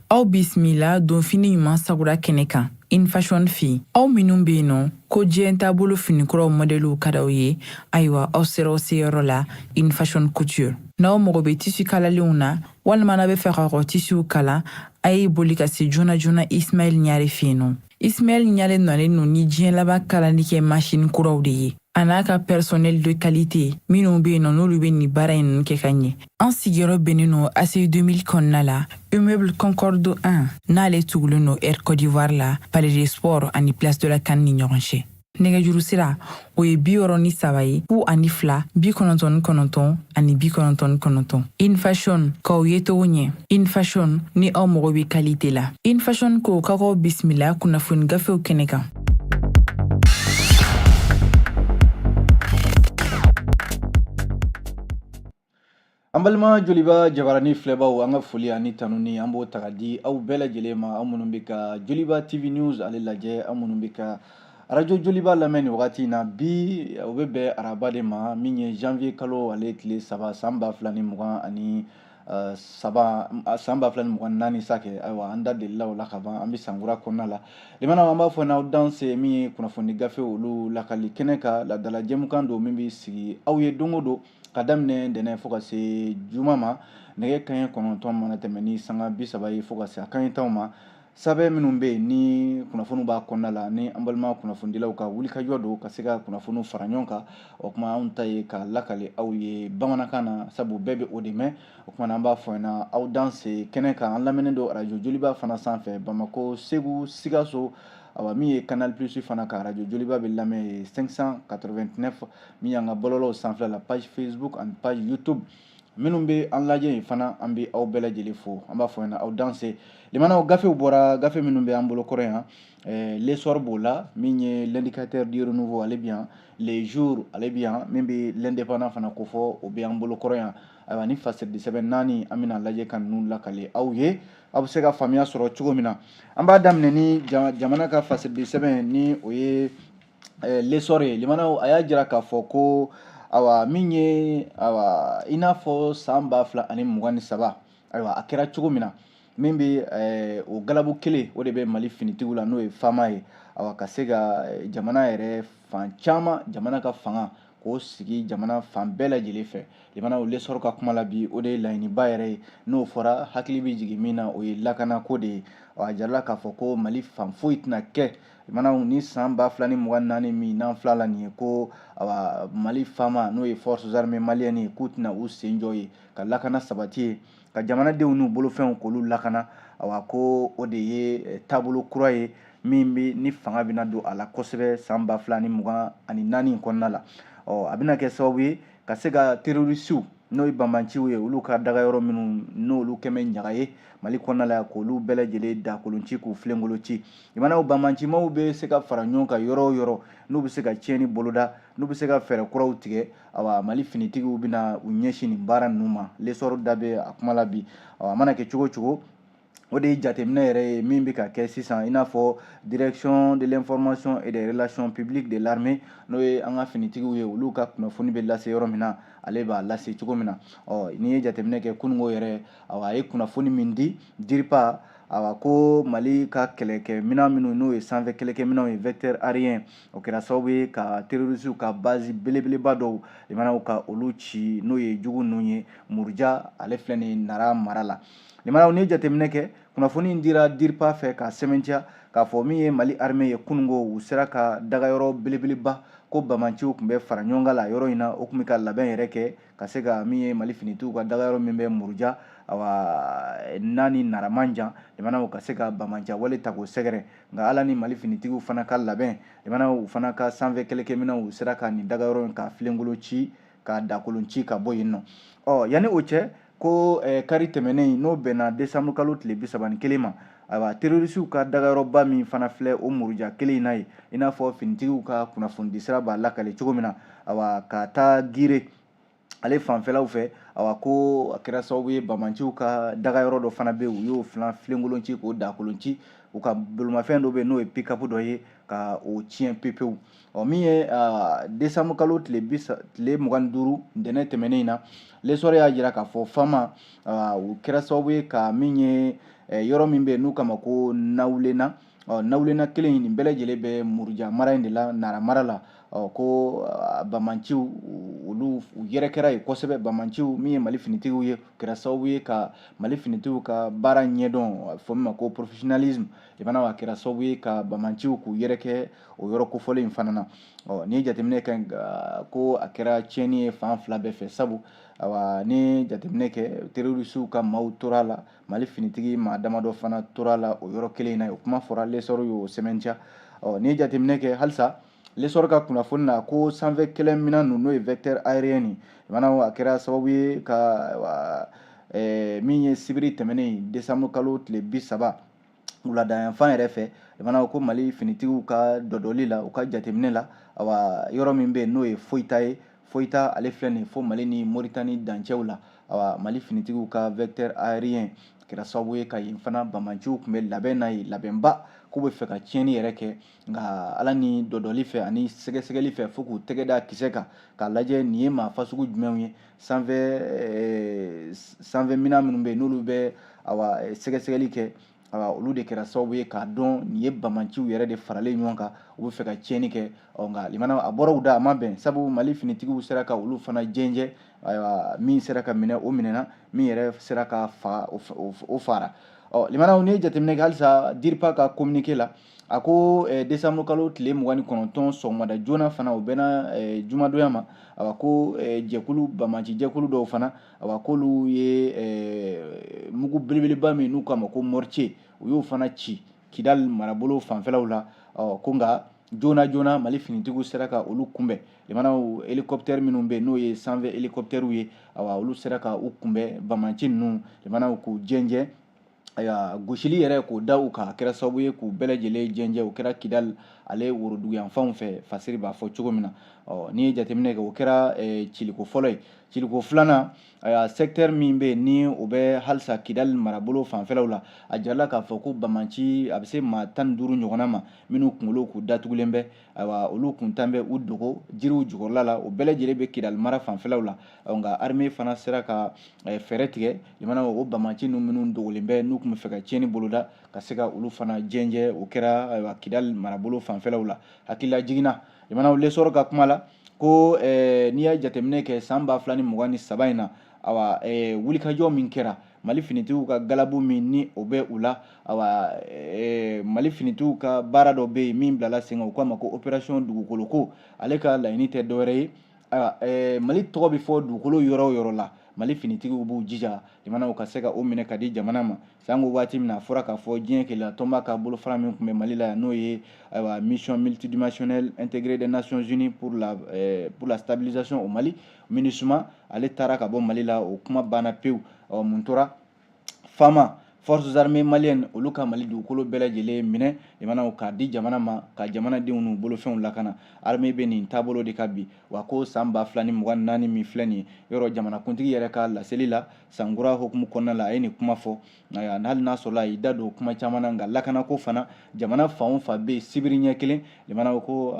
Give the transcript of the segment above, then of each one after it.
Aw bisimila donfini ɲuman sagura kɛnɛ kan InFashion fɛ. Aw minnu bɛ yen nɔ ko diɲɛ taabolo finikuraw mɔdɛliw ka d'aw ye, ayiwa, aw sera aw seyɔrɔ la, InFashion Couture. N'aw mago bɛ tissu kalalenw na walima n'aw bɛ fɛ k'aw ka tissuw kala, a ye boli ka se joona joona Ismaël Ɲare fɛ yen nɔ. Ismaël Ɲare nalen don ni diɲɛ laban kalali kɛ machine kuraw de ye, a n'a ka personnel de qualité minnu bɛ yen nɔ, n'olu bɛ nin baara in ninnu kɛ ka ɲɛ. An sigiyɔrɔ bɛnnen don ACI 2000 kɔnɔna la, immeuble Concorde 1, n'ale tugulen don Air Côte d'Ivoire la, Palais des Sports ani Place de la CAN ni ɲɔgɔn cɛ. Nɛgɛjuru sira, o ye 63 ye, 02 99 ani 99. InFashion, k'aw ye cogo ɲɛ. InFashion, ni aw mago bɛ qualité la. InFashion ko k'aw bisimila kunnafoni gafew kɛnɛ kan. An balima Joliba jabarani filɛbaw, an ka foli ani tanuni, an b'o ta ka di aw bɛɛ lajɛlen ma, aw minnu bɛ ka Joliba TV News ale lajɛ, aw minnu bɛ ka arajo Joliba lamɛn nin wagati in na. Bi, o bɛ bɛn araba de ma, min ye janvier kalo ale tile 3, san 2023, san 2024 sa kɛ. Ayiwa, an da delila o la ka ban, an bɛ sankura kɔnɔna la. Limanaw, an b'a fɔ n'aw danse min ye kunnafoni gafe olu lakali kɛnɛ kan, laadala jɛmukan don min bɛ sigi aw ye don o don ka daminɛ ntɛnɛn fo ka se juma ma, nɛgɛ kanɲɛ 9 mana tɛmɛ ni sanga 30 ye fo ka se a kanɲɛ 10 ma. Sɛbɛn minnu bɛ yen ni kunnafoniw b'a kɔnɔna la, ni an balima kunnafonidilaw ka wulikajɔ don ka se ka kunnafoniw fara ɲɔgɔn kan, o tuma anw ta ye ka lakale aw ye bamanankan na, sabu bɛɛ bɛ o de mɛn. O tuma an b'a fɔ ɲɛna aw danse kɛnɛ kan. An lamɛnnen don arajo Joliba fana sanfɛ, Bamakɔ, Segu, Sikaso. Awa, min ye Canal Plus fana ka arajo Joliba bɛ lamɛn ye 589, min y'an ka bɔlɔlɔw sanfɛ la, page Facebook ani page YouTube. Minnu bɛ an lajɛ yen fana, an bɛ aw bɛɛ lajɛlen fo. An b'a fɔ ɲɛna aw danse. Limanaw, gafew bɔra, gafe minnu bɛ an bolo kɔrɔ yan, L'Essor b'o la, min ye L'Indicateur du Renouveau ale bɛ yan, Le Jour ale bɛ yan, min bɛ L'Indépendant fana kofɔ, o bɛ an bolo kɔrɔ yan. Ayiwa, ni fasiridi sɛbɛn naani, an bɛna lajɛ ka ninnu lakale aw ye, aw bɛ se ka faamuya sɔrɔ cogo min na. An b'a daminɛ ni jamana ka fasiridi sɛbɛn, ni o ye L'Essor ye. Limanaw, a y'a jira k'a fɔ ko awa, min ye, awa, i n'a fɔ san 2023, ayiwa, a kɛra cogo min na, min bɛ o galabu kelen, o de bɛ Mali finitigiw la, n'o ye FAMa ye. Awa, ka se ka jamana yɛrɛ fan caman, jamana ka fanga k'o sigi jamana fan bɛɛ lajɛlen fɛ. Limanaw, L'Essor ka kuma la bi, o de ye laɲiniba yɛrɛ ye. N'o fɔra, hakili bɛ jigin min na, o ye lakanako de ye. A jirala k'a fɔ ko Mali fan foyi tɛna kɛ, limanaw, ni san 2024 min n'an fila la nin ye, ko awa, Mali FAMa, n'o ye Forces armées maliennes ye, k'u tɛna u sen jɔ ye ka lakana sabati ye, ka jamanadenw n'u bolofɛnw k'olu lakana. Awa, ko o de ye taabolo kura ye min bɛ ni fanga bɛna don a la kosɛbɛ san 2024 kɔnɔna la. Ɔ, a bɛna kɛ sababu ye ka se ka terroristew, n'o ye banbanciw ye, olu ka dagayɔrɔ minnu n'olu kɛmɛ ɲaga ye Mali kɔnɔna la, k'olu bɛɛ lajɛlen dakolon ci, k'u filenkolo ci. Limanaw, banbancimaw bɛ se ka fara ɲɔgɔn kan yɔrɔ o yɔrɔ, n'u bɛ se ka tiɲɛni boloda, n'u bɛ se ka fɛɛrɛ kuraw tigɛ, awa, Mali finitigiw bɛna u ɲɛsin nin baara ninnu ma. L'Essor da bɛ a kuma la bi. Awa, a mana kɛ cogo o cogo, o de ye jateminɛ yɛrɛ ye min bɛ ka kɛ sisan, i n'a fɔ Direction de l'information et des relations publiques de l'armée, n'o ye an ka finitigiw ye, olu ka kunnafoni bɛ lase yɔrɔ min na, ale b'a lase cogo min na. Ɔ, n'i ye jateminɛ kɛ kununko yɛrɛ, awa, a ye kunnafoni min di DIRPA, awa, ko Mali ka kɛlɛkɛminɛn minnu, n'o ye sanfɛ kɛlɛkɛminɛnw ye, vecteur aérien, o kɛra sababu ye ka terroristew ka base belebeleba dɔw, limanaw, ka olu ci, n'o ye jugu ninnu ye Muruja, ale filɛ nin Nara mara la. Limanaw, n'i ye jateminɛ kɛ, kunnafoni in dira DIRPA fɛ k'a sɛmɛntiya k'a fɔ min ye Mali armée ye, kununko u sera ka dagayɔrɔ belebeleba ko banbanciw tun bɛ fara ɲɔgɔn kan la yɔrɔ in na, o tun bɛ ka labɛn yɛrɛ kɛ ka se ka min ye Mali finitigiw ka dagayɔrɔ min bɛ Muruja, awa, n'a ni Nara man jan, limanaw, ka se ka banbanciya wale ta k'o sɛgɛrɛ. Nka ala ni Mali finitigiw fana ka labɛn, limanaw, u fana ka sanfɛ kɛlɛkɛminɛnw, u sera ka nin dagayɔrɔ in ka filenkolo ci, ka dakolon ci ka bɔ yen nɔ. Ɔ, yanni o cɛ, ko kari tɛmɛnen, n'o bɛnna décembre kalo tile 31 ma, ayiwa, terroristew ka dagayɔrɔba min fana filɛ o Muruja kelen in na ye, i n'a fɔ finitigiw ka kunnafonidisira b'a lakale cogo min na, awa, ka taa Gire ale fanfɛlaw fɛ, awa, ko a kɛra sababu ye banbanciw ka dagayɔrɔ dɔ fana bɛ yen, u y'o filenkolon ci k'o dakolon ci, u ka bolomafɛn dɔ bɛ yen, n'o ye pick-up dɔ ye, ka o tiɲɛ pepewu. Ɔ, min ye décembre kalo tile 25, ntɛnɛn tɛmɛnen in na, L'Essor y'a jira k'a fɔ FAMa, o kɛra sababu ye ka min ye yɔrɔ min bɛ yen n'u k'a ma ko Nawulena. Ɔ, Nawulena kelen in, nin bɛɛ lajɛlen bɛ Muruja mara in de la, Nara mara la. Ɔ, ko bamanciw olu u yɛrɛkɛra yen kosɛbɛ. Bamanciw min ye Mali finitigiw ye, kɛra sababu ye ka Mali finitigiw ka baara ɲɛdɔn, a bɛ fɔ min ma ko professionnalisme. Limanaw, a kɛra sababu ye ka bamanciw k'u yɛrɛkɛ o yɔrɔ kofɔlen in fana na. Ɔ, n'i ye jateminɛ kɛ, ko a kɛra tiɲɛni ye fan fila bɛɛ fɛ, sabu awa, ni jateminɛ kɛ, terroristew ka maaw tora a la, Mali finitigi maa damadɔ fana tora a la o yɔrɔ kelen in na. O kuma fɔra, L'Essor y'o sɛmɛntiya. Ɔ, n'i ye jateminɛ kɛ halisa L'Essor ka kunnafoni na, ko sanfɛ kɛlɛ minɛn ninnu, n'o ye vecteur aérien nin, limanaw, a kɛra sababu ye ka min ye sibiri tɛmɛnen, décembre kalo tile 30, wuladayanfan yɛrɛ fɛ, limanaw, ko Mali finitigiw ka dɔdɔli la, u ka jateminɛ la, awa, yɔrɔ min bɛ yen n'o ye Foyita ye, Foyita ale filɛ nin fo Mali ni Moritani dancɛw la, awa, Mali finitigiw ka vecteur aérien kɛra sababu ye ka yen fana bamanciw tun bɛ labɛn na yen, labɛnba k'u bɛ fɛ ka tiɲɛni yɛrɛ kɛ. Nka Ala ni dɔdɔli fɛ ani sɛgɛsɛgɛli fɛ, fo k'u tɛgɛ da kisɛ kan k'a lajɛ nin ye maa fasugu jumɛnw ye, sanfɛ minɛn minnu bɛ yen n'olu bɛ, awa, sɛgɛsɛgɛli kɛ, awa, olu de kɛra sababu ye k'a dɔn nin ye bamanciw yɛrɛ de faralen ɲɔgɔn kan, u bɛ fɛ ka tiɲɛni kɛ. Ɔ, nka limana, a bɔra u da, a ma bɛn, sabu Mali finitigiw sera ka olu fana jɛnjɛ. Ayiwa, min sera ka minɛ, o minɛna, min yɛrɛ sera ka fa, o fara. Ɔ, limanaw, n'i ye jateminɛ kɛ halisa DIRPA ka communiqué la, a ko décembre kalo tile 29 sɔgɔmada joona fana, o bɛnna jumadonya ma, awa, ko jɛkulu bamaci jɛkulu dɔw fana, awa, k'olu ye mugu belebeleba min n'u k'a ma ko mortier, u y'o fana ci Kidal marabolo fanfɛlaw la. Ɔ, ko nka joona joona Mali finitigiw sera ka olu kunbɛn. Limanaw, hélicoptère minnu bɛ yen n'o ye sanfɛ hélicoptère ye, awa, olu sera ka u kunbɛn, bamaci ninnu, limanaw, k'u jɛnjɛn. Ayiwa, gosili yɛrɛ k'o da u kan, a kɛra sababu ye k'u bɛɛ lajɛlen jɛnjɛ. O kɛra Kidal ale woroduguyanfanw fɛ, fasiri b'a fɔ cogo min na. Ɔ, n'i ye jateminɛ kɛ, o kɛra ciliko fɔlɔ ye. Ciliko filanan, ayiwa, secteur min bɛ yen ni o bɛ halisa Kidal marabolo fanfɛlaw la, a jirala k'a fɔ ko bamanci a bɛ se maa 15 ɲɔgɔnna ma, minnu kunkolo k'u datugulen bɛ, ayiwa, olu kun tan bɛ u dogo jiriw jukɔrɔla la. O bɛɛ lajɛlen bɛ Kidal mara fanfɛlaw la. Nka armée fana sera ka fɛɛrɛ tigɛ, limana, o bamanci ninnu minnu dogolen bɛ, n'u tun bɛ fɛ ka tiɲɛni boloda, ka se ka olu fana jɛnjɛ. O kɛra, ayiwa, Kidal marabolo fanfɛlaw la. Hakilila jiginna, limanaw, L'Essor ka kuma la, ko n'i y'a jateminɛ kɛ san 2023 in na, awa, wulikajɔ min kɛra, Mali finitigiw ka galabu min ni o bɛ u la, awa, Mali finitigiw ka baara dɔ bɛ yen min bilala sen kan, u k'a ma ko opération dugukolo ko, ale ka laɲini tɛ dɔwɛrɛ ye, ayiwa, Mali tɔgɔ bɛ fɔ dugukolo yɔrɔ o yɔrɔ la, Mali finitigiw b'u jija, limanaw, ka se ka o minɛ ka di jamana ma. Sango waati min na a fɔra k'a fɔ diɲɛ kelenya tɔnba ka bolofara min tun bɛ Mali la yan, n'o ye, ayiwa, mission multidimensionnelle intégrée des Nations Unies pour la stabilisation au Mali, MINUSMA, ale taara ka bɔ Mali la, o kuma banna pewu. Ɔ, mun tora? FAMA, forces armées maliennes, olu ka Mali dugukolo bɛɛ lajɛlen minɛ, limanaw, k'a di jamana ma, ka jamanadenw n'u bolofɛnw lakana. Armée bɛ nin taabolo de kan bi. Wa ko san 2024 min filɛ nin ye, yɔrɔ jamanakuntigi yɛrɛ ka laseli la sankura hukumu kɔnɔna la, a ye nin kuma fɔ. Hali n'a sɔrɔla a y'i da don kuma caman na, nka lakanako fana, jamana fan o fan bɛ yen, sibiri ɲɛ kelen, limanaw, ko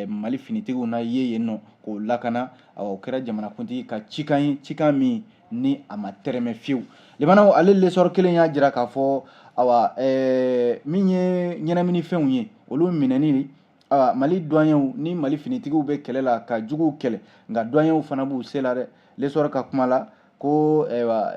Mali finitigiw na ye yen nɔ k'o lakana. O kɛra jamanakuntigi ka cikan ye, cikan min ni a ma tɛrɛmɛ fiyewu. Limanaw, ale L'Essor kelen y'a jira k'a fɔ, awa, min ye ɲɛnaminifɛnw ye, olu minɛni, awa, Mali douaniers ni Mali finitigiw bɛ kɛlɛ la ka juguw kɛlɛ, nka douaniers fana b'u se la dɛ. L'Essor ka kuma la, ko ayiwa,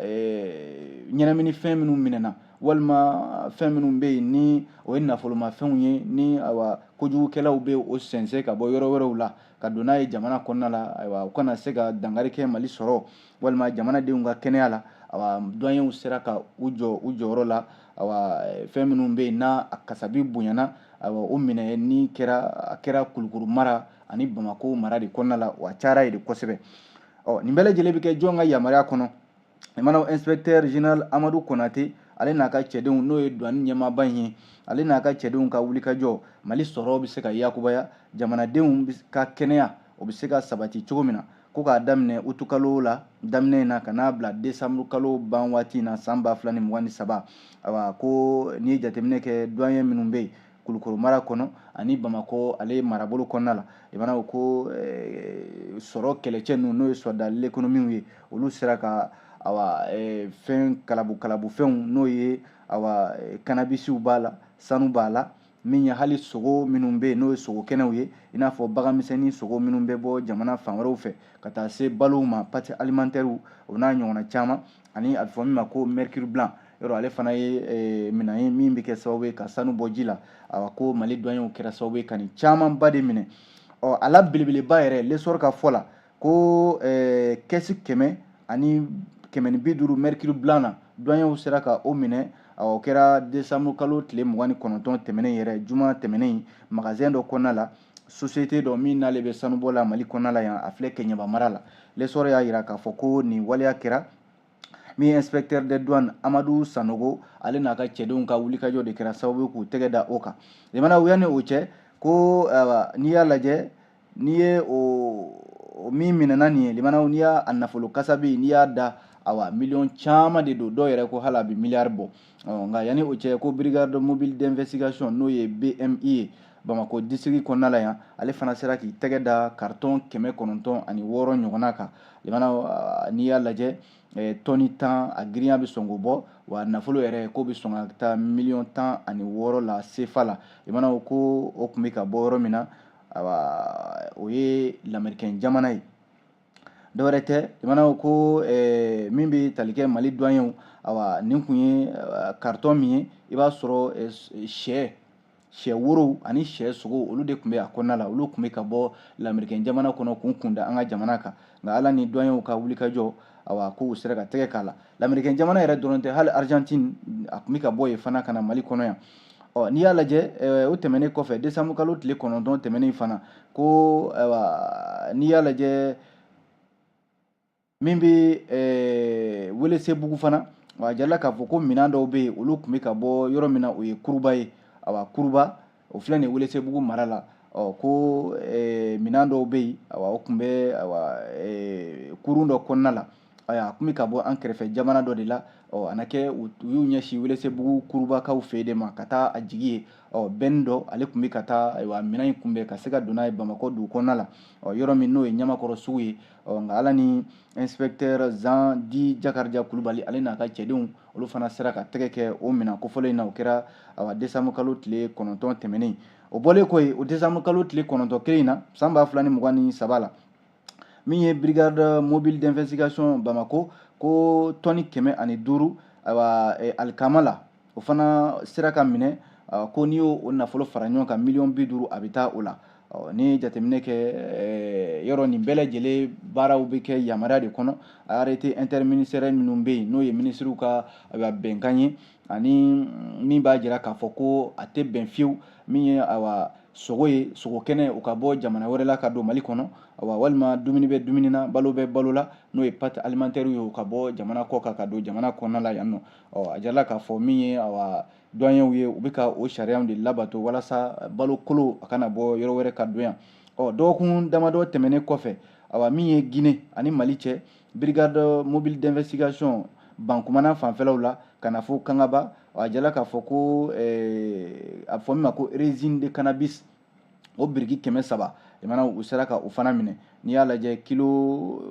ɲɛnaminifɛn minnu minɛna, walima fɛn minnu bɛ yen ni o ye nafolomafɛnw ye, ni ayiwa, kojugukɛlaw bɛ o sɛnsɛn ka bɔ yɔrɔ wɛrɛw la ka don n'a ye jamana kɔnɔna la, ayiwa, u kana se ka dankari kɛ Mali sɔrɔ walima jamanadenw ka kɛnɛya la. Awa, douaniers sera ka u jɔ u jɔyɔrɔ la. Awa, fɛn minnu bɛ yen n'a a kasabi bonyana, ayiwa, o minɛ ni kɛra, a kɛra Kulukoro mara ani Bamako mara de kɔnɔna la, wa a cayara yen de kosɛbɛ. Ɔ, nin bɛɛ lajɛlen bɛ kɛ jɔn ka yamaruya kɔnɔ? Limanaw, inspecteur général Amadu Konate, ale n'a ka cɛdenw, n'o ye douane ɲɛmaaba in ye, ale n'a ka cɛdenw ka wulikajɔ, Mali sɔrɔ bɛ se ka yakubaya, jamanadenw ka kɛnɛya o bɛ se ka sabati cogo min na, ko k'a daminɛ utukalo la daminɛ in na ka n'a bila décembre kalo ban waati in na san 2023, ayiwa, ko n'i ye jateminɛ kɛ, douanier minnu bɛ yen Kulukoro mara kɔnɔ ani Bamakɔ ale marabolo kɔnɔna la, limanaw, ko sɔrɔ kɛlɛcɛ ninnu, n'o ye soldat l'économie ye, olu sera ka awa fɛn kalabu kalabufɛnw, n'o ye awa cannabisw b'a la, sanu b'a la, min ye hali sogo minnu bɛ yen, n'o ye sogo kɛnɛw ye, i n'a fɔ baganmisɛnnin sogo minnu bɛ bɔ jamana fan wɛrɛw fɛ, ka taa se balow ma, pâte alimentaire, o n'a ɲɔgɔnna caman, ani a bɛ fɔ min ma ko mercure blanc. Yɔrɔ ale fana ye minɛn ye min bɛ kɛ sababu ye ka sanu bɔ ji la. Awa, ko Mali douaniers kɛra sababu ye ka nin camanba de minɛ. Ɔ, a la belebeleba yɛrɛ, L'Essor ka fɔ la, ko caisse 150 mercure blanc na, douaniers sera ka o minɛ. O kɛra décembre kalo tile 29 tɛmɛnen yɛrɛ, juma tɛmɛnen, magasin dɔ kɔnɔna la, société dɔ min n'ale bɛ sanubɔ la Mali kɔnɔna la yan, a filɛ Kɛɲɛba mara la. L'Essor y'a jira k'a fɔ ko nin waleya kɛra min ye inspecteur des douanes Amadu Sanogo, ale n'a ka cɛdenw ka wulikajɔ de kɛra sababu ye k'u tɛgɛ da o kan. Limanaw, yanni o cɛ, ko n'i y'a lajɛ, n'i ye o min minɛna nin ye, limanaw, n'i y'a nafolo kasabi, n'i y'a da, awa, miliyɔn caman de don. Dɔw yɛrɛ ko hali a bɛ miliyari bɔ. Nka yanni o cɛ, ko brigade mobile d'investigation, n'o ye BMI ye Bamakɔ district kɔnɔna la yan, ale fana sera k'i tɛgɛ da carton 906 ɲɔgɔnna kan. Limanaw, n'i y'a lajɛ, tɔni 10, a girinya bɛ sɔn k'o bɔ, wa nafolo yɛrɛ ko bɛ sɔn ka taa miliyɔn 16 la sefa la. Limanaw, ko o tun bɛ ka bɔ yɔrɔ min na, awa, o ye lamɛrikɛn jamana ye, dɔwɛrɛ tɛ. Limanaw, ko min bɛ tali kɛ Mali douaniers, awa, nin kun ye carton min ye, i b'a sɔrɔ sɛ worow ani sɛ sogo, olu de tun bɛ a kɔnɔna la. Olu tun bɛ ka bɔ lamɛrikɛn jamana kɔnɔ k'u kunda an ka jamana kan. Nka Ala ni douaniers ka wulikajɔ, awa, ko u sera ka tɛgɛ k'a la. Lamɛrikɛn jamana yɛrɛ dɔrɔn tɛ, hali Argentine, a tun bɛ ka bɔ yen fana ka na Mali kɔnɔ yan. Ɔ, n'i y'a lajɛ, o tɛmɛnen kɔfɛ, décembre kalo tile 9 tɛmɛnen fana, ko ayiwa, n'i y'a lajɛ, min bɛ Welesebugu fana, wa a jirala k'a fɔ ko minɛn dɔw bɛ yen, olu tun bɛ ka bɔ yɔrɔ min na, o ye Kuruba ye. Awa, Kuruba, o filɛ nin ye Welesebugu mara la. Ɔ, ko minɛn dɔw bɛ yen, awa, o tun bɛ, awa, kurun dɔ kɔnɔna la. Ayiwa, a tun bɛ ka bɔ an kɛrɛfɛ jamana dɔ de la. Ɔ, a na kɛ u y'u ɲɛsin Welesebugu Kurubakaw fɛ de ma ka taa a jigi ye. Ɔ, bɛn dɔ, ale tun bɛ ka taa, ayiwa, minɛn in kunbɛn ka se ka don n'a ye Bamakɔ dugu kɔnɔna la, ɔ, yɔrɔ min n'o ye Ɲamakɔrɔ sugu ye. Ɔ, nka Ala ni inspecteur Jean Di Jakarija Kulubali, ale n'a ka cɛdenw, olu fana sera ka tɛgɛ kɛ o minɛn kofɔlen in na. O kɛra, awa, décembre kalo tile 9 tɛmɛnen. O bɔlen kɔ yen, o décembre kalo tile 9 kelen in na, san 2023 la, min ye brigade mobile d'investigation Bamako, ko tɔni 105, ayiwa, alikama la, o fana sera ka minɛ. Ko n'i y'o o nafolo fara ɲɔgɔn kan, miliyɔn 50, a bɛ taa o la. Ni jateminɛ kɛ, yɔrɔ nin bɛɛ lajɛlen baaraw bɛ kɛ yamaruya de kɔnɔ, arrêté interministériel minnu bɛ yen, n'o ye minisiriw ka bɛnkan ye, ani min b'a jira k'a fɔ ko a tɛ bɛn fiyewu, min ye, ayiwa, sogo ye, sogo kɛnɛ, o ka bɔ jamana wɛrɛ la ka don Mali kɔnɔ, awa, walima dumuni bɛ dumuni na, balo bɛ balo la, n'o ye pâte alimentaire ye, o ka bɔ jamana kɔ kan ka don jamana kɔnɔna la yan nɔ. Ɔ, a jirala k'a fɔ min ye, awa, douaniers ye, u bɛ ka o sariyaw de labato walasa balo kolo a kana bɔ yɔrɔ wɛrɛ ka don yan. Ɔ, dɔgɔkun damadɔ tɛmɛnen kɔfɛ, awa, min ye Guinée ani Mali cɛ, brigade mobile d'investigation Bankumana fanfɛlaw la ka na fo Kangaba, a jirala k'a fɔ ko a bɛ fɔ min ma ko résine de cannabis, o biriki 300, jamana u sera ka o fana minɛ. N'i y'a lajɛ, kilo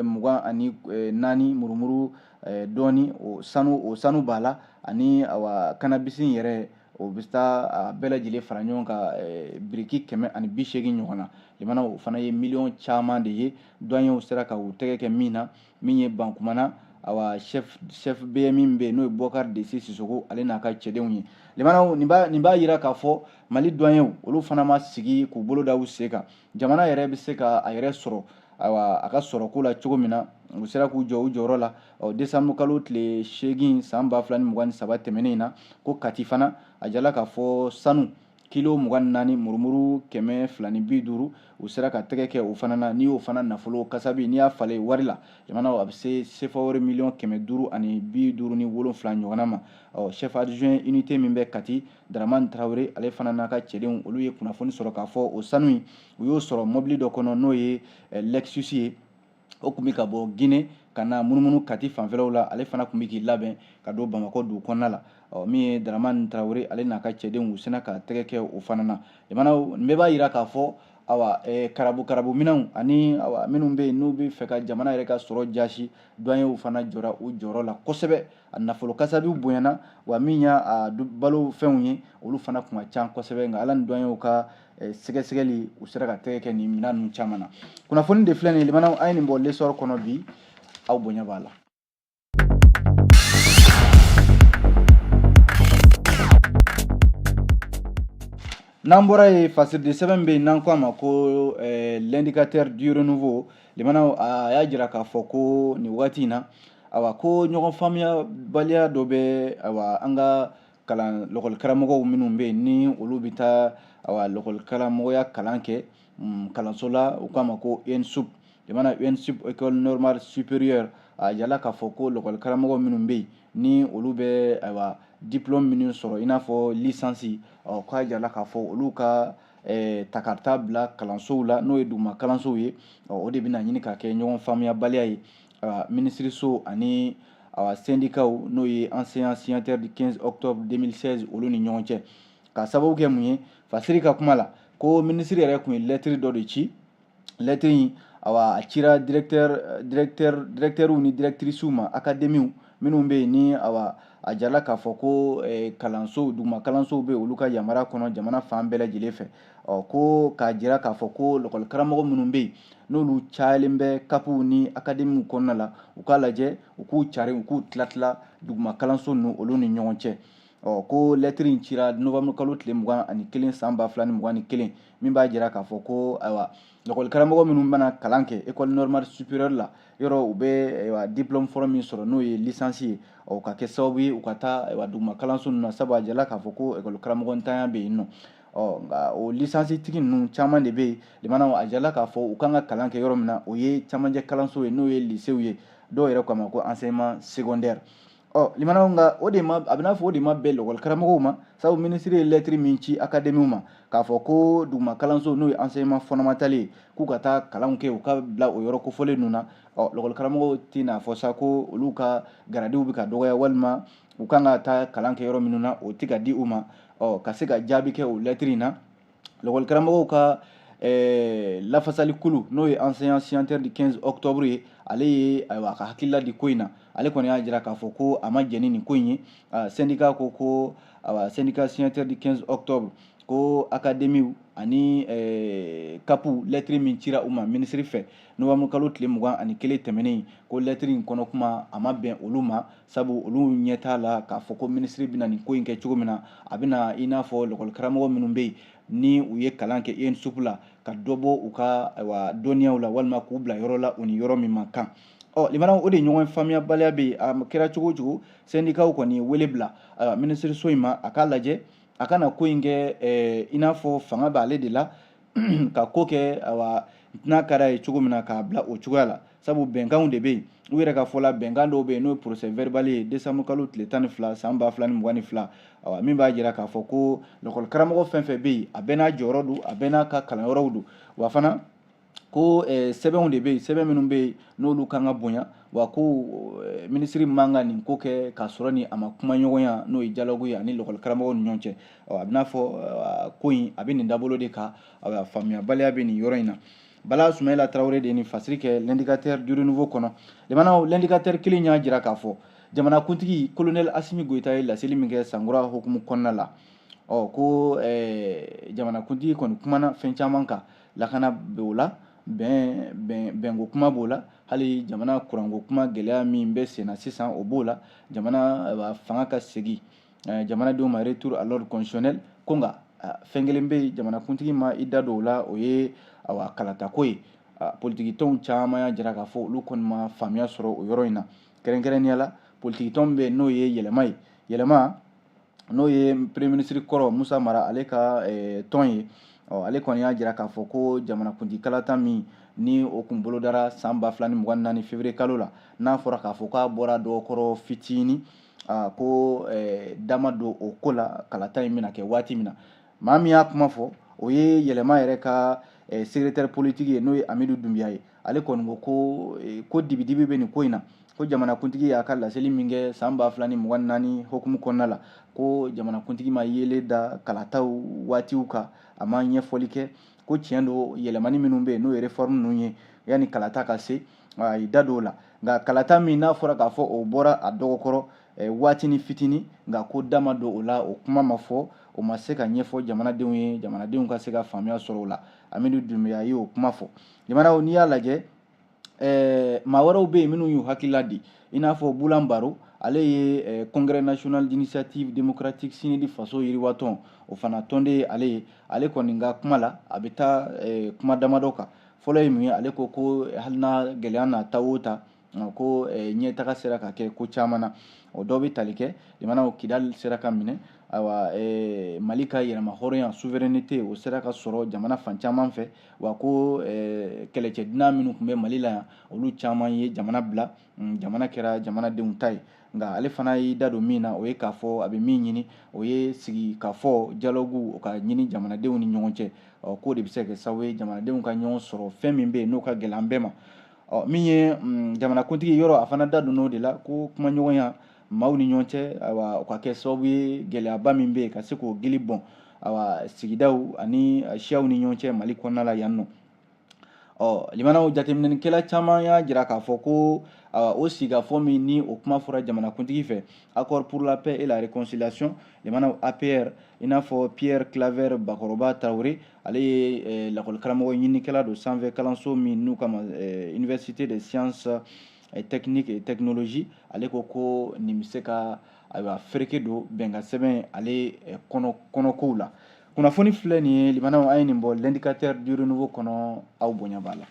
24 murumuru dɔɔni, o sanu b'a la, ani awa, cannabis yɛrɛ, o bɛ taa a bɛɛ lajɛlen fara ɲɔgɔn kan, biriki 180 ɲɔgɔn na. Limana, o fana ye miliyɔn caman de ye, douaniers sera ka u tɛgɛ kɛ min na. Min ye Bankumana, awa, chef BM min bɛ yen, n'o ye Bɔkari Desi Sisoko, ale n'a ka cɛdenw ye. Limanaw, nin b'a yira k'a fɔ Mali douaniers, olu fana ma sigi k'u bolo da u sen kan. Jamana yɛrɛ bɛ se ka a yɛrɛ sɔrɔ, ayiwa, a ka sɔrɔ ko la cogo min na, u sera k'u jɔ u jɔyɔrɔ la. Ɔ, décembre kalo tile 8 san 2023 tɛmɛnen in na, ko Kati fana, a jala k'a fɔ sanu kilo 24 murumuru 250, u sera ka tɛgɛ kɛ o fana na. N'i y'o fana nafolo kasabi, n'i y'a falen wari la, jamana, a bɛ se sefa wari miliyɔn 557 ɲɔgɔnna ma. Ɔ, chef adjoint unité min bɛ Kati, Daramani Tarawele, ale fana n'a ka cɛdenw, olu ye kunnafoni sɔrɔ k'a fɔ o sanu in, u y'o sɔrɔ mobili dɔ kɔnɔ, n'o ye Lexus ye. O tun bɛ ka bɔ Guinée ka na munumunu Kati fanfɛlaw la. Ale fana tun bɛ k'i labɛn ka don Bamakɔ dugu kɔnɔna la. Ɔ, min ye Daramani Tarawele, ale n'a ka cɛdenw, u sina ka tɛgɛ kɛ o fana na. Jamana, nin bɛɛ b'a yira k'a fɔ, awa karabu karabu minɛnw ani awa minnu bɛ yen n'u bɛ fɛ ka jamana yɛrɛ ka sɔrɔ jasi, douaniers fana jɔra u jɔyɔrɔ la kosɛbɛ. A nafolo kasabiw bonyana, wa min y'a balo fɛnw ye, olu fana kun ka ca kosɛbɛ. Nka ala ni douaniers ka sɛgɛsɛgɛli, u sera ka tɛgɛ kɛ nin minɛn ninnu caman na. Kunnafoni de filɛ nin ye, limanaw, an ye nin bɔ L'Essor kɔnɔ bi, aw bonya b'a la. N'an bɔra yen, fasiridi sɛbɛn bɛ yen n'an ko a ma ko L'Indicateur du Renouveau, limanaw, a y'a jira k'a fɔ ko nin waati in na, awa, ko ɲɔgɔn faamuyabaliya dɔ bɛ, awa, an ka kalan lɔkɔlikaramɔgɔw minnu bɛ yen ni olu bɛ taa, awa, lɔkɔlikaramɔgɔya kalan kɛ kalanso la, u k'a ma ko ENSUP, limana, ENSUP, École Normale Supérieure. A yala k'a fɔ ko lɔkɔlikaramɔgɔ minnu bɛ yen ni olu bɛ, ayiwa, diplôme minnu sɔrɔ, i n'a fɔ licence, ɔ, k'a yala k'a fɔ olu ka ta ka taa bila kalansow la, n'o ye duguma kalansow ye, ɔ, o de bɛna ɲini ka kɛ ɲɔgɔn faamuyabaliya ye minisiriso ani syndicats, n'o ye Enseignants Signataires du 15 octobre 2016, olu ni ɲɔgɔn cɛ. Ka sababu kɛ mun ye? Fasiri ka kuma la, ko minisiri yɛrɛ tun ye lɛtiri dɔ de ci. Lɛtiri in, awa, a cira directeurw ni directricew ma, académiew minnu bɛ yen ni, awa, a jala k'a fɔ ko kalansow, duguma kalansow bɛ olu ka yamaruya kɔnɔ jamana fan bɛɛ lajɛlen fɛ. Ɔ, ko k'a jira k'a fɔ ko lɔkɔlikaramɔgɔ minnu bɛ yen n'olu cayalen bɛ CAPw ni académiew kɔnɔna la, u k'a lajɛ u k'u cari, u k'u tila tila duguma kalanso ninnu olu ni ɲɔgɔn cɛ. Ɔ, ko lɛtiri in cira novembre kalo tile 21 san 2021, min b'a jira k'a fɔ ko, ayiwa, lɔkɔlikaramɔgɔ minnu bɛna kalan kɛ École Normale Supérieure la, yɔrɔ u bɛ, ayiwa, diplôme fɔlɔ min sɔrɔ, n'o ye licence ye, ɔ, ka kɛ sababu ye u ka taa, ayiwa, duguma kalanso ninnu na, sabu a jala k'a fɔ ko ekɔli karamɔgɔ ntanya bɛ yen nɔ. Ɔ, nka o licence tigi ninnu caman de bɛ yen, limanaw, a jala k'a fɔ u kan ka kalan kɛ yɔrɔ min na, o ye camancɛ kalanso ye, n'o ye lycée ye, dɔw yɛrɛ k'a ma ko enseignement secondaire. Ɔ, limanaw, nka o de ma, a bɛ n'a fɔ o de ma bɛn lɔkɔli karamɔgɔw ma, sabu minisiri ye lɛtiri min ci akademiw ma k'a fɔ ko duguma kalanso, n'o ye enseignement fondamental ye, k'u ka taa kalanw kɛ, u ka bila o yɔrɔ kofɔlen ninnu na. Ɔ, lɔkɔli karamɔgɔw tɛna fɔ sa ko olu ka garadiw bɛ ka dɔgɔya, walima u kan ka taa kalan kɛ yɔrɔ minnu na, o tɛ ka di u ma. Ɔ, ka se ka jaabi kɛ o lɛtiri in na, lɔkɔli karamɔgɔw ka lafasali kulu, n'o ye Enseignants Signataires du 15 octobre ye, ale ye, ayiwa, a ka hakilila di ko in na. Ale kɔni y'a jira k'a fɔ ko a ma jɛn ni nin ko in ye. Syndicat ko, awa, syndicat signataire du 15 octobre, ko académie ani CAPw, lɛtiri min cira u ma minisiri fɛ novembre kalo tile 21 tɛmɛnen, ko lɛtiri in kɔnɔ kuma a ma bɛn olu ma, sabu olu ɲɛ t'a la k'a fɔ ko minisiri bɛna nin ko in kɛ cogo min na, a bɛna i n'a fɔ lɔkɔli karamɔgɔ minnu bɛ yen ni u ye kalan kɛ ENSUP la, ka dɔ bɔ u ka, ayiwa, dɔnniyaw la, walima k'u bila yɔrɔ la u ni yɔrɔ min man kan. Ɔ, limanaw, o de ɲɔgɔn faamuyabaliya bɛ yen. A kɛra cogo o cogo, sɛndikaw kɔni ye wele bila, ayiwa, minisiriso in ma, a k'a lajɛ a kana ko in kɛ i n'a fɔ fanga b'ale de la ka ko kɛ, ayiwa, n'a ka d'a ye cogo min na, k'a bila o cogoya la, sabu bɛnkanw de bɛ yen. U yɛrɛ ka fɔ la, bɛnkan dɔw bɛ yen, n'o ye procès verbal ye, décembre kalo tile 12 san 2022, awa, min b'a jira k'a fɔ ko lɔkɔli karamɔgɔ fɛn fɛn bɛ yen, a bɛɛ n'a jɔyɔrɔ don, a bɛɛ n'a ka kalanyɔrɔw don. Wa fana ko sɛbɛnw de bɛ yen, sɛbɛn minnu bɛ yen n'olu kan ka bonya. Wa ko minisiri man ka nin ko kɛ k'a sɔrɔ ni a ma kuma ɲɔgɔnya, n'o ye dialogue ye, ani lɔkɔli karamɔgɔw ni ɲɔgɔn cɛ. A bɛ n'a fɔ ko in a bɛ nin dabolo de kan, faamuyabaliya bɛ nin yɔrɔ in na. Bala Sumayila Tarawele de ye nin fasiri kɛ L'Indicateur du Renouveau kɔnɔ. Limanaw, L'Indicateur kelen y'a jira k'a fɔ jamanakuntigi colonel Asimi Goyita ye laseli min kɛ sankura hukumu kɔnɔna la, ɔ, ko jamanakuntigi kɔni kumana fɛn caman kan: lakana b'o la, bɛnko kuma b'o la, hali jamana kuranko kuma gɛlɛya min bɛ senna sisan, o b'o la, jamana fanga ka segin jamanadenw ma, retour à l'ordre constitutionnel. Ko nka fɛn kelen bɛ yen, jamanakuntigi ma i da don o la, o ye, awa, kalatako ye. Politikitɔnw caman y'a jira k'a fɔ olu kɔni ma faamuya sɔrɔ o yɔrɔ in na. Kɛrɛnkɛrɛnnenya la, politikitɔn bɛ yen n'o ye Yɛlɛma ye, Yɛlɛma, n'o ye premier ministre kɔrɔ Musa Mara, ale ka tɔn ye. Ɔ, ale kɔni y'a jira k'a fɔ ko jamanakuntigi kalata min ni o kun bolodara san 2024 février kalo la, n'a fɔra k'a fɔ k'a bɔra dɔgɔkɔrɔ fitinin, ko dama don o ko la, kalata in bɛna kɛ waati min na. Maa min y'a kuma fɔ, o ye Yɛlɛma yɛrɛ ka secrétaire politique ye, n'o ye Amidu Dunbiya ye. Ale kɔni ko dibidibi bɛ nin ko in na, ko jamanakuntigi y'a ka laseli min kɛ san 2024 hukumu kɔnɔna la, ko jamanakuntigi ma yelen da kalataw waatiw kan, a ma ɲɛfɔli kɛ. Ko tiɲɛ don, yɛlɛmani minnu bɛ yen, n'o ye réforme ninnu ye, yanni kalata ka se, a y'i da don o la. Nka kalata min n'a fɔra k'a fɔ o bɔra a dɔgɔkɔrɔ waati ni fitinin, nka ko da ma don o la, o kuma ma fɔ, o ma se ka ɲɛfɔ jamanadenw ye, jamanadenw ka se ka faamuya sɔrɔ o la. Amidu Dunbiya y'o kuma fɔ. Jamanaw, n'i y'a lajɛ, maa wɛrɛw bɛ yen minnu y'u hakilila di, i n'a fɔ Bulan Baro, ale ye Congrès national d'initiative démocratique CNID faso yiriwatɔn, o fana tɔnden ye ale ye. Ale kɔni ka kuma la, a bɛ taa kuma damadɔ kan. Fɔlɔ ye mun ye? Ale ko ko hali n'a gɛlɛya n'a ta o ta, ko ɲɛtaga sera ka kɛ ko caman na. O dɔ bɛ tali kɛ jamanaw, Kidali sera ka minɛ, ayiwa, Mali ka yɛrɛma hɔrɔnya, souveraineté, o sera ka sɔrɔ jamana fan caman fɛ. Wa ko kɛlɛcɛ dunan minnu tun bɛ Mali la yan, olu caman ye jamana bila, jamana kɛra jamanadenw ta ye. Nka ale fana y'i da don min na, o ye k'a fɔ a bɛ min ɲini, o ye sigi k'a fɔ, dialogue, o ka ɲini jamanadenw ni ɲɔgɔn cɛ. Ɔ, k'o de bɛ se ka kɛ sababu ye jamanadenw ka ɲɔgɔn sɔrɔ, fɛn min bɛ yen n'o ka gɛlɛn an bɛɛ ma. Ɔ, min ye jamanakuntigi yɔrɔ, a fana da donn'o de la, ko kumaɲɔgɔnya maaw ni ɲɔgɔn cɛ, ayiwa, o ka kɛ sababu ye gɛlɛyaba min bɛ yen, ka se k'o gili bɔn, ayiwa, sigidaw ani siyaw ni ɲɔgɔn cɛ Mali kɔnɔna la yan nɔ. Ɔ, limanaw, jateminɛlikɛla caman y'a jira k'a fɔ ko o sigikafɔ min ni o kuma fɔra jamanakuntigi fɛ, Accord pour la paix et la réconciliation, limanaw, APR, i n'a fɔ Pierre Claver Bakɔrɔba Tarawele, ale ye lakɔlikaramɔgɔ ɲinikɛla don sanfɛ kalanso min n'u kama Université des sciences techniques et technologie, ale ko ko nin bɛ se ka, ayiwa, fereke don bɛnkan sɛbɛn ale kɔnɔ kɔnɔkow la. Kunnafoni filɛ nin ye, limanaw, an ye nin bɔ L'Indicateur du Renouveau kɔnɔ. Aw bonya b'a la.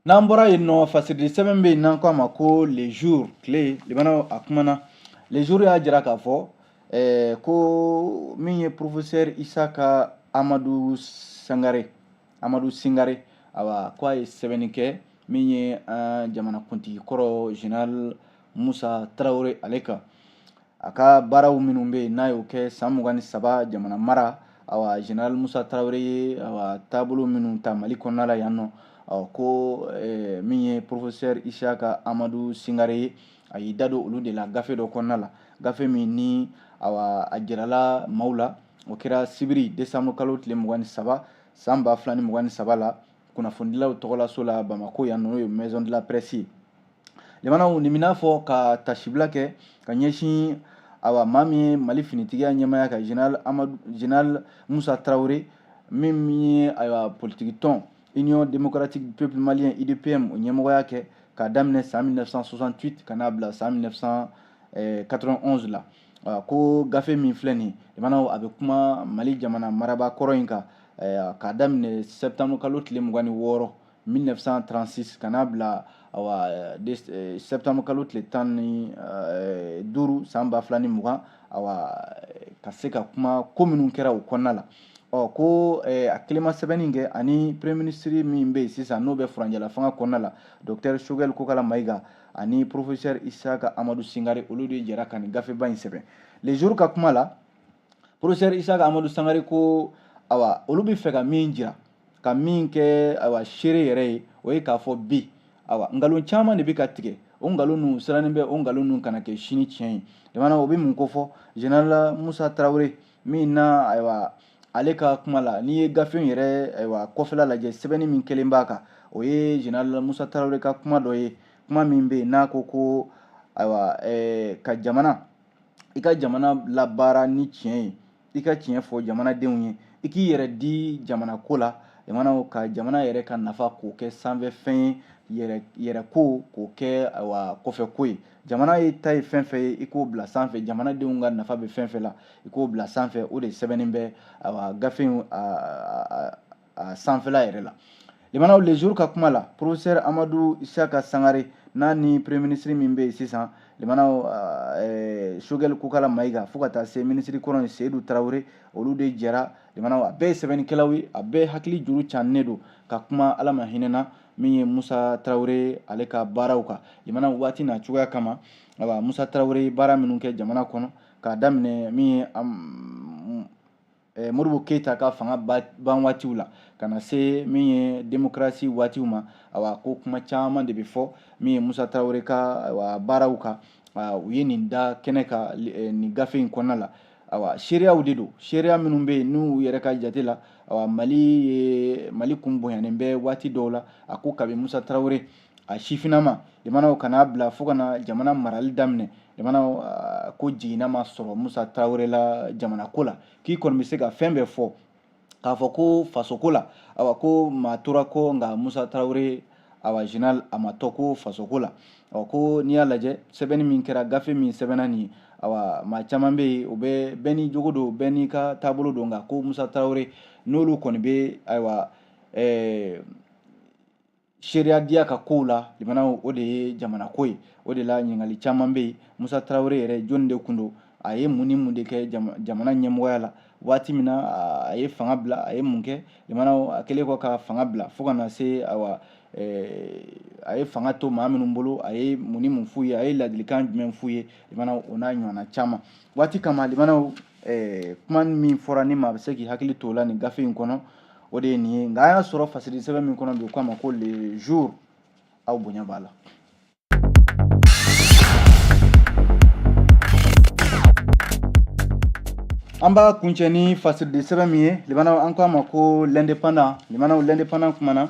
N'an bɔra yen nɔ, fasirili sɛbɛn bɛ yen n'an ko a ma ko Le Jour, tile, limanaw, a kumana. Le Jour y'a jira k'a fɔ ko min ye professeur Isaka Amadu Sangare, Amadu Singare, awa, ko a ye sɛbɛnni kɛ min ye an jamanakuntigi kɔrɔ général Musa Tarawele, ale kan, a ka baaraw minnu bɛ yen n'a y'o kɛ san 23 jamana mara. Awa, général Musa Tarawele ye, awa, taabolo minnu ta Mali kɔnɔna la yan nɔ, ko min ye professeur Isaka Amadu Singare ye, a y'i da don olu de la gafe dɔ kɔnɔna la, gafe min ni, awa, a jirala maaw la, o kɛra sibiri décembre kalo tile 23 san 2023 la, kunnafonidilaw tɔgɔlaso la Bamako yan, n'o ye Maison de la Presse ye. Limanaw, nin bɛna fɔ ka tasibila kɛ ka ɲɛsin, awa, maa min ye Mali finitigiya ɲɛmaaya ka général Amadu, général Musa Tarawele, min ye, ayiwa, politiki tɔn Union démocratique du peuple malien, UDPM, o ɲɛmɔgɔya kɛ k'a daminɛ san 1968 ka n'a bila san 1991 la. Ko gafe min filɛ nin ye, limanaw, a bɛ kuma Mali jamana marabaa kɔrɔ in kan k'a daminɛ septembre kalo tile 26 1936 ka n'a bila, awa, septembre kalo tile 15 san 2020, awa, ka se ka kuma ko minnu kɛra o kɔnɔna la. Ɔ, ko a kelen ma sɛbɛnni kɛ, ani premier ministre min bɛ yen sisan n'o bɛ furancɛla fanga kɔnɔna la, docteur Choguel Kokala Mayiga, ani professeur Isaka Amadu Singare, olu de jɛra ka nin gafeba in sɛbɛn. Le Jour ka kuma la, professeur Isaka Amadu Sangare ko, awa, olu bɛ fɛ ka min jira, ka min kɛ, awa, seere yɛrɛ ye, o ye k'a fɔ bi, awa, nkalon caman de bɛ ka tigɛ. O nkalon ninnu sirannen bɛ, o nkalon ninnu kana kɛ sini tiɲɛ ye. Jamana o bɛ mun ko fɔ général Musa Tarawele min na? Ayiwa, ale ka kuma la, n'i ye gafe in yɛrɛ, ayiwa, kɔfɛla lajɛ, sɛbɛnni min kɛlen b'a kan, o ye général Musa Tarawele ka kuma dɔ ye, kuma min bɛ yen n'a ko ko, ayiwa, ka jamana, i ka jamana labaara ni tiɲɛ ye, i ka tiɲɛ fɔ jamanadenw ye, i k'i yɛrɛ di jamana ko la, jamana ka jamana yɛrɛ ka nafa k'o kɛ sanfɛ fɛn ye, yɛrɛ yɛrɛ ko k'o kɛ, ayiwa, kɔfɛ ko ye. Jamana ye ta ye fɛn fɛn ye, i k'o bila sanfɛ. Jamanadenw ka nafa bɛ fɛn fɛn la, i k'o bila sanfɛ. O de sɛbɛnnen bɛ, ayiwa, gafe in a sanfɛla yɛrɛ la. Limanaw, Le Jour ka kuma la, professeur Amadu Isaka Sangare n'a ni premier ministre min bɛ yen sisan, limanaw, Choguel Kokala Mayiga, fo ka taa se minisiri kɔrɔ in Seyidu Tarawele, olu de jɛra. Limanaw, a bɛɛ ye sɛbɛnnikɛlaw ye, a bɛɛ hakili juru cannen don ka kuma Ala ma hinɛna min ye Musa Tarawele, ale ka baaraw kan. Limanaw, waati n'a cogoya kama, awa, Musa Tarawele ye baara minnu kɛ jamana kɔnɔ k'a daminɛ min ye Modibo Keyita ka fanga ban waatiw la ka na se min ye démocratie waatiw ma, awa, ko kuma caman de bɛ fɔ min ye Musa Tarawele ka, awa, baaraw kan. U ye nin da kɛnɛ kan nin gafe in kɔnɔna la. Awa, seereyaw de don, seereya minnu bɛ yen n'u yɛrɛ ka jate la, awa, Mali ye Mali kun bonyanen bɛ waati dɔw la. A ko kabi Musa Tarawele a sifinnama, limanaw, ka n'a bila fo ka na jamana marali daminɛ, limanaw, ko jiginna ma sɔrɔ Musa Tarawele la jamana ko la, k'i kɔni bɛ se ka fɛn bɛɛ fɔ k'a fɔ ko fasoko la, awa, ko maa tora kɔ, nka Musa Tarawele, awa, général, a ma tɔ ko fasoko la. Ɔ, ko n'i y'a lajɛ, sɛbɛnni min kɛra, gafe min sɛbɛnna nin ye, awa, maa caman bɛ yen, o bɛ bɛɛ n'i jogo don, bɛɛ n'i ka taabolo don, nka ko Musa Tarawele n'olu kɔni bɛ, ayiwa, seereya diya ka kow la, limanaw, o de ye jamana ko ye. O de la ɲininkali caman bɛ yen: Musa Tarawele yɛrɛ, jɔnni de kun don? A ye mun ni mun de kɛ jamana ɲɛmɔgɔya la? Waati min na a ye fanga bila, a ye mun kɛ? Limanaw, a kɛlen kɔ ka fanga bila fo ka na se, awa, a ye fanga to maa minnu bolo, a ye mun ni mun f'u ye? A ye ladilikan jumɛn f'u ye? Limanaw, o n'a ɲɔgɔnna caman. Waati kama, limanaw, kuma min fɔra ni maa bɛ se k'i hakili to o la nin gafe in kɔnɔ, o de ye nin ye. Nka an y'a sɔrɔ fasiri sɛbɛn min kɔnɔ bi, u k'a ma ko Le Jour. Aw bonya b'a la. An b'a kuncɛ ni fasiridi sɛbɛn min ye, limanaw, an k'a ma ko L'Indépendant. Limanaw, L'Indépendant kumana,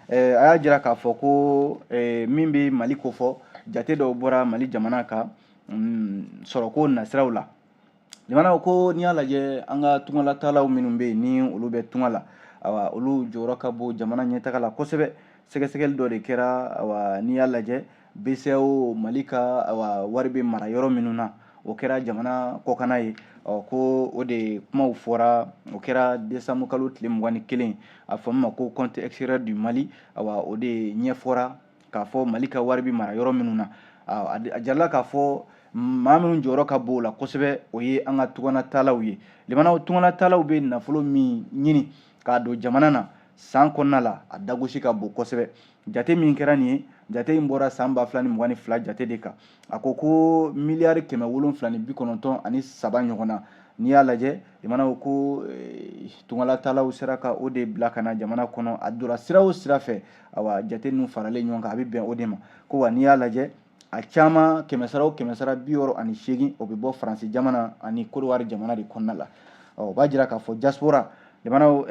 a y'a jira k'a fɔ ko min bɛ Mali kofɔ, jate dɔw bɔra Mali jamana ka sɔrɔko nasiraw la. Limanaw, ko n'i y'a lajɛ, an ka tungalatalaw minnu bɛ yen, ni olu bɛ tunga la, awa, olu jɔyɔrɔ ka bon jamana ɲɛtaga la kosɛbɛ. Sɛgɛsɛgɛli dɔ de kɛra. Awa, n'i y'a lajɛ, BCEAO, Mali ka, awa, wari bɛ mara yɔrɔ minnu na, o kɛra jamana kɔkanna ye. Ɔ, ko o de kumaw fɔra, o kɛra décembre kalo tile 21, a fɔ min ma ko compte extérieur du Mali. Awa, o de ɲɛfɔra k'a fɔ Mali ka wari bɛ mara yɔrɔ minnu na. A jirala k'a fɔ maa minnu jɔyɔrɔ ka bon o la kosɛbɛ, o ye an ka tunganatalaw ye. Limanaw, tunganatalaw bɛ nafolo min ɲini k'a don jamana na san kɔnɔna la, a dagosi ka bon kosɛbɛ. Jate min kɛra nin ye, jate in bɔra san 2022 jate de kan. A ko ko miliyari 793 ɲɔgɔn na. N'i y'a lajɛ, limanaw, ko tungalatalaw sera ka o de bila ka na jamana kɔnɔ, a donna sira o sira fɛ, awa, jate ninnu faralen ɲɔgɔn kan, a bɛ bɛn o de ma. Ko wa n'i y'a lajɛ, a caman, kɛmɛsara o kɛmɛsara 68, o bɛ bɔ Faransi jamana ani Kodowari jamana de kɔnɔna la. Ɔ, o b'a jira k'a fɔ diaspora, limanaw,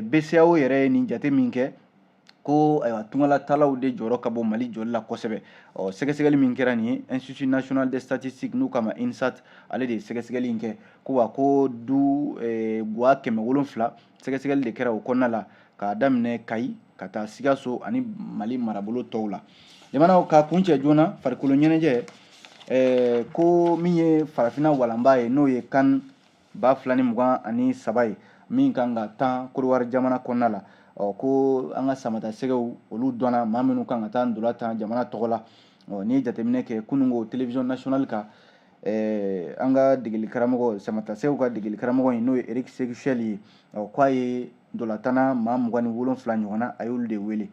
BCEAO yɛrɛ ye nin jate min kɛ, ko ayiwa, tungalatalaw de jɔyɔrɔ ka bon Mali jɔli la kosɛbɛ. Ɔ, sɛgɛsɛgɛli min kɛra nin ye, Institut national des statistiques, n'u k'a ma INSAT, ale de ye sɛgɛsɛgɛli in kɛ. Ko wa ko du gwa 700, sɛgɛsɛgɛli de kɛra o kɔnɔna la, k'a daminɛ Kayi ka taa Sikaso ani Mali marabolo tɔw la. Limanaw, ka kuncɛ joona, farikolo ɲɛnajɛ, ko min ye farafinna walanba ye, n'o ye CAN 2023 ye, min kan ka tan Kodowari jamana kɔnɔna la. Ɔ, ko an ka samata sɛgɛw, olu dɔnna maa minnu kan ka taa ndola tan jamana tɔgɔ la. Ɔ, n'i ye jateminɛ kɛ, kununko télévision nationale kan, an ka degeli karamɔgɔ, samata sɛgɛw ka degeli karamɔgɔ in, n'o ye Eric Sékou Chelle ye, ɔ, k'a ye ndolatanna maa 27 ɲɔgɔn na, a y'olu de wele.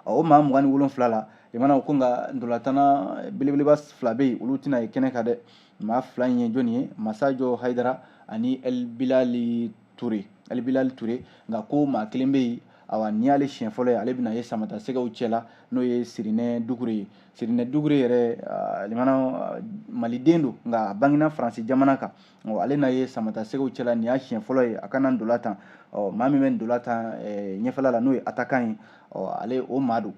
Ɔ, o maa 27 la, limanaw, ko nka ndolatanna belebeleba fila bɛ yen, olu tɛna ye kɛnɛ kan dɛ. Maa fila in ye jɔnni ye? Masajɔ Hayidara ani El Bilali Ture, El Bilali Ture. Nka ko maa kelen bɛ yen, awa, nin y'ale siɲɛ fɔlɔ ye ale bɛna ye samata sɛgɛw cɛ la, n'o ye Sirinɛ Dukure ye. Sirinɛ Dukure yɛrɛ, limana, maliden don, nka a bangena Faransi jamana kan. Ɔ, ale na ye samata sɛgɛw cɛ la, nin y'a siɲɛ fɔlɔ ye a ka na ndola tan. Ɔ, maa min bɛ ndola tan ɲɛfɛla la, n'o ye attaquant ye, ɔ, ale o maa don.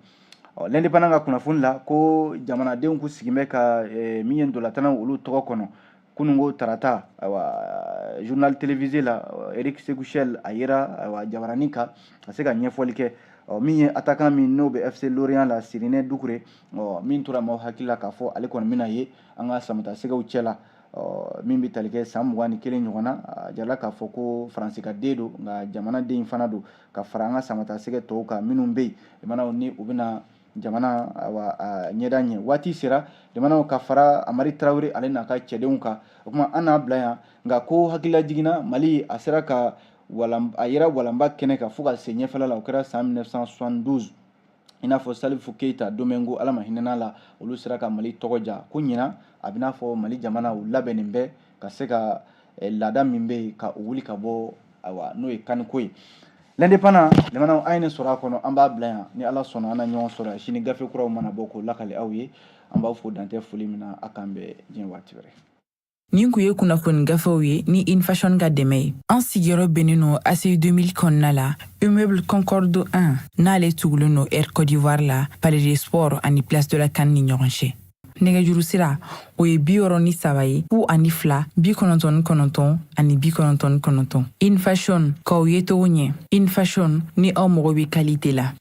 Ɔ, L'Indépendant ka kunnafoni la, ko jamanadenw k'u sigin bɛ ka min ye ndolatannaw olu tɔgɔ kɔnɔ kununko tarata. Ayiwa, journal télévisé la, Eric Sékou Chelle a yera, ayiwa, jabaranin kan ka se ka ɲɛfɔli kɛ. Ɔ, min ye attaquant min n'o bɛ FC Lorient la, Sirinɛ Dukure, ɔ, min tora maaw hakili la k'a fɔ ale kɔni bɛna ye an ka samata sɛgɛw cɛ la, ɔ, min bɛ tali kɛ san 21 ɲɔgɔn na, a jirala k'a fɔ ko Faransi ka den don, nka jamanaden fana don, ka fara an ka samata sɛgɛ tɔw kan minnu bɛ yen, limanaw, ni u bɛna jamana, awa, a ɲɛda ɲɛ. Waati sera, limanaw, ka fara Amari Tarawele ale n'a ka cɛdenw kan. O tuma an n'a bila yan. Nka ko hakilila jiginna, Mali a sera ka a yera walanba kɛnɛ kan fo ka se ɲɛfɛla la, o kɛra san 1972, i n'a fɔ Salifu Keyita, Domengo, Ala ma hinɛna la, olu sera ka Mali tɔgɔ ja. Ko ɲinan a bɛ n'a fɔ Mali jamana u labɛnnen bɛ ka se ka laada min bɛ yen ka o wuli ka bɔ, ayiwa, n'o ye CAN ko ye. L'Indépendant, limanaw, an ye nin sɔrɔ a kɔnɔ, an b'a bila yan. Ni Ala sɔnna, an na ɲɔgɔn sɔrɔ sini, gafe kuraw mana bɔ k'o lakale aw ye. An b'aw fo dan tɛ foli min na. A k'an bɛn diɲɛ waati wɛrɛ. Nin kun ye kunnafoni gafew ye ni Infashion ka dɛmɛ ye. An sigiyɔrɔ bɛnnen no ACI 2000 kɔnɔna la, immeuble Concorde 1, n'ale tugulen no Air Côte d'Ivoire la, Palais des Sports ani Place de la CAN ni ɲɔgɔn cɛ. Nɛgɛjuru sira, o ye 63 ye, 02 99 ani 99. Infashion, k'aw ye cogo ɲɛ. Infashion, ni aw mago bɛ qualité la.